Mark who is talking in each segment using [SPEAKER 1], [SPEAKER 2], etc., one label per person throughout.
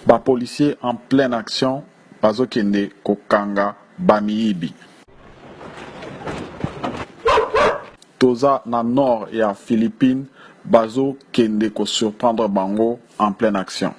[SPEAKER 1] Ba policiers en pleine action bazokende kokanga ba miyibi. Toza na nord ya Philippines bazo kende ko surprendre bango en pleine action.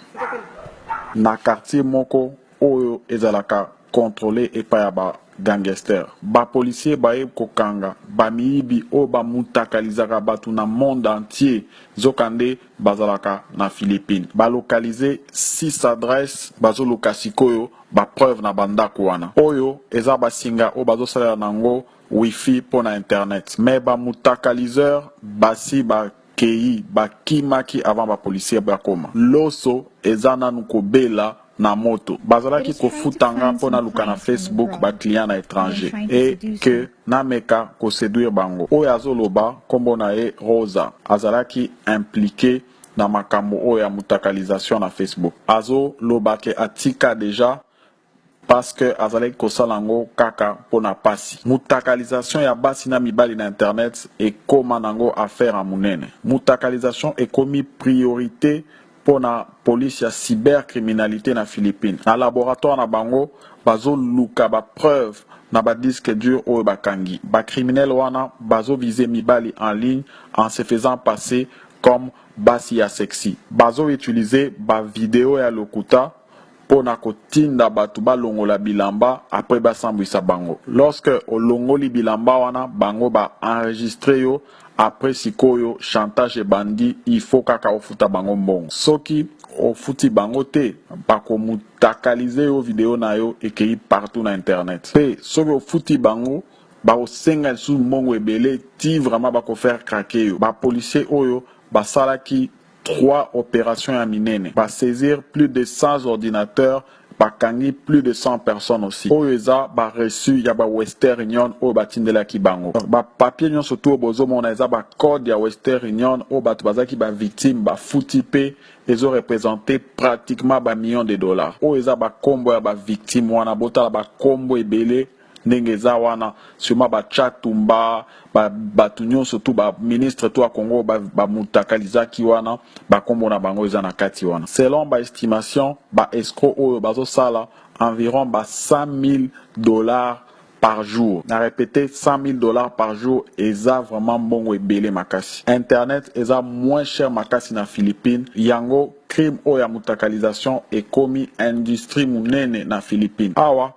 [SPEAKER 1] Na quartier moko oyo ezalaka controler epai ya ba gangesters. Ba policiers baye kokanga ba miyibi oyo ba mutakalizaka batu na monde entier nzokande bazalaka na Philippines. Ba localiser 6 adresses bazoluka sikoyo ba preuves na ba ndaku wana. Oyo eza ba singa oyo bazosalela nango Wifi pona internet mais ba mutakaliseurs basi ba keyi ba kimaki avant ba policiers bakoma. Loso eza nanu kobela na moto.
[SPEAKER 2] It
[SPEAKER 1] Bazalaki
[SPEAKER 2] is trying to
[SPEAKER 1] kofuta nga
[SPEAKER 2] find
[SPEAKER 1] po
[SPEAKER 2] some
[SPEAKER 1] naluka na
[SPEAKER 2] clients from
[SPEAKER 1] Facebook ba
[SPEAKER 2] abroad
[SPEAKER 1] clients na
[SPEAKER 2] and then
[SPEAKER 1] etranger
[SPEAKER 2] trying to
[SPEAKER 1] et
[SPEAKER 2] seduce
[SPEAKER 1] que
[SPEAKER 2] them.
[SPEAKER 1] nameka ko seduire bango. Oyo azoloba kombo na ye Rosa azalaki impliquer na makambo oyo ya mutakalisation na Facebook. Azo loba ke atika dejà Parce que azalaki kosala yango kaka pona pasi. Mutakalisation ya basi na mibali na internet ekoma nango affaire ya munene. Mutakalisation ekomi priorite pona police ya cybercriminalite na Philippines. Na laboratoire na bango bazo luka ba preuves na ba disques durs oyo bakangi. Ba criminels wana bazo viser mibali en ligne en se faisant passer comme basi ya sexy. Bazo utiliser ba videos ya lokuta pona kotinda batu balongola bilamba après basambwisa bango lorsque olongoli bilamba wana bango ba enregistre yo après sikoyo chantage ebandi il faut kaka ofuta bango mbongo soki ofuti bango te bako mutakalize yo video nayo ekeyi partout na internet pe soki ofuti bango bakosenga lisusu mbongo ebele ti vraiment bako faire craquer yo ba policiers oyo basalaki 3 operations ya minene, ba saisir plus de 100 ordinateurs, bakangi plus de 100 personnes aussi. Oyo eza ba reçus ya ba Western Union oyo batindelaki bango. Donc ba papiers nionso tout oyo bozomona eza ba codes ya Western Union oyo batu bazalaki ba victimes bafuti pe ezo representer pratiquement ba millions de dollars. Oyo eza ba kombo ya ba victimes wana, botala ba kombo ebele ndenge eza wana surement ba tshatumba ba batu nionso tout ba ministre tout ya Congo ba, ba mutakalizaki wana ba kombo na bango eza na kati wana selon ba estimation ba escroc oyo bazo sala environ ba 100.000 dollars par jour na repete 100.000 dollars par jour eza vraiment mbongo ebele makasi internet eza moins cher makasi na Philippines yango crime oyo ya mutakalisation ekomi industrie munene na Philippines awa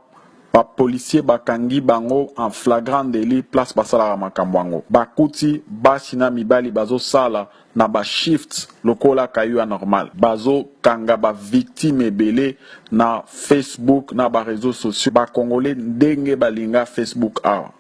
[SPEAKER 1] Ba policiers bakangi bango en flagrant delit place basalaka makambo yango. Bakuti basi na mibali bazo sala na ba shifts lokola caillou ya normal. Bazo kanga ba victimes ebele na Facebook na ba reseaux sociaux. Ba congolais ndenge balinga Facebook awa.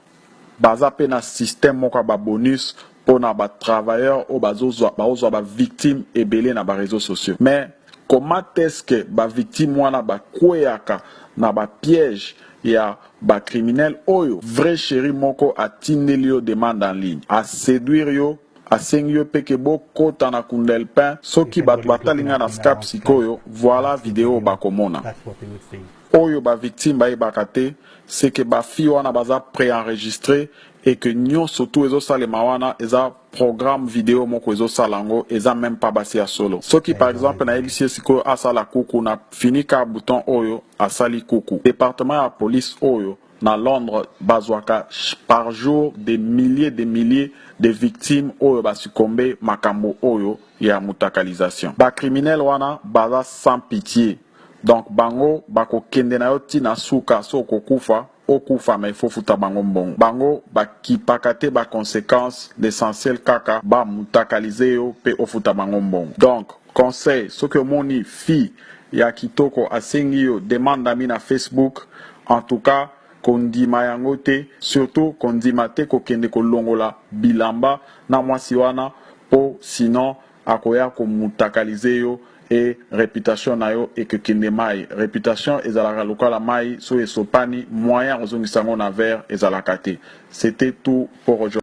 [SPEAKER 1] Baza pe na système moko ya ba bonus pona ba travailleurs oyo bazozwa baozwa ba victimes ebele na ba reseaux sociaux. Mais comment est-ce que ba victimes wana bakweyaka na ba pièges ya ba criminels oyo? Vrai cherie moko atindeli yo demande en ligne, a seduire yo, asengi yo pe ke bokota na Kundelpin,
[SPEAKER 3] If
[SPEAKER 1] soki batu
[SPEAKER 3] anybody's
[SPEAKER 1] batali
[SPEAKER 3] looking
[SPEAKER 1] nga
[SPEAKER 3] at
[SPEAKER 1] na
[SPEAKER 3] me now
[SPEAKER 1] Skype
[SPEAKER 3] on Skype,
[SPEAKER 1] sikoyo, voilà
[SPEAKER 3] watching the
[SPEAKER 1] video
[SPEAKER 3] video,
[SPEAKER 1] bakomona.
[SPEAKER 3] that's what they would see.
[SPEAKER 1] Oyo ba victimes bayebaka te c'est que ba filles wana baza pre-enregistre et que nionso tout ezo salema wana eza programme video moko ezo sala yango eza meme pas basi ya solo. Soki
[SPEAKER 3] There
[SPEAKER 1] par
[SPEAKER 3] you are,
[SPEAKER 1] exemple
[SPEAKER 3] ladies and
[SPEAKER 1] nayebisi ye
[SPEAKER 3] gentlemen.
[SPEAKER 1] sikoyo asala kuku na fini ka bouton oyo asali kuku. Departement ya police oyo na Londres bazwaka par jour des milliers des milliers de victimes oyo ba succomber makambo oyo ya mutakalisation. Ba criminels wana baza sans pitie donc bango bako kende na yo ti na suka soki okokufa okufa mais faut futa bango mbongo. Bango ba kipaka te ba consequences l'essentiel kaka ba mutakalise yo pe ofuta bango mbongo. Donc conseil soki omoni fille ya kitoko asengi yo demande d'amis na Facebook en tout cas kondima yango te surtout kondima te kokende kolongola bilamba na mwasi wana po sinon akoya ko mutakaliser yo et reputation na yo ekokende mayi. Reputation ezalaka lokola mayi soki esopani moyen ya kozongisa yango na verre ezalaka te. C'etait tout pour aujourd'hui.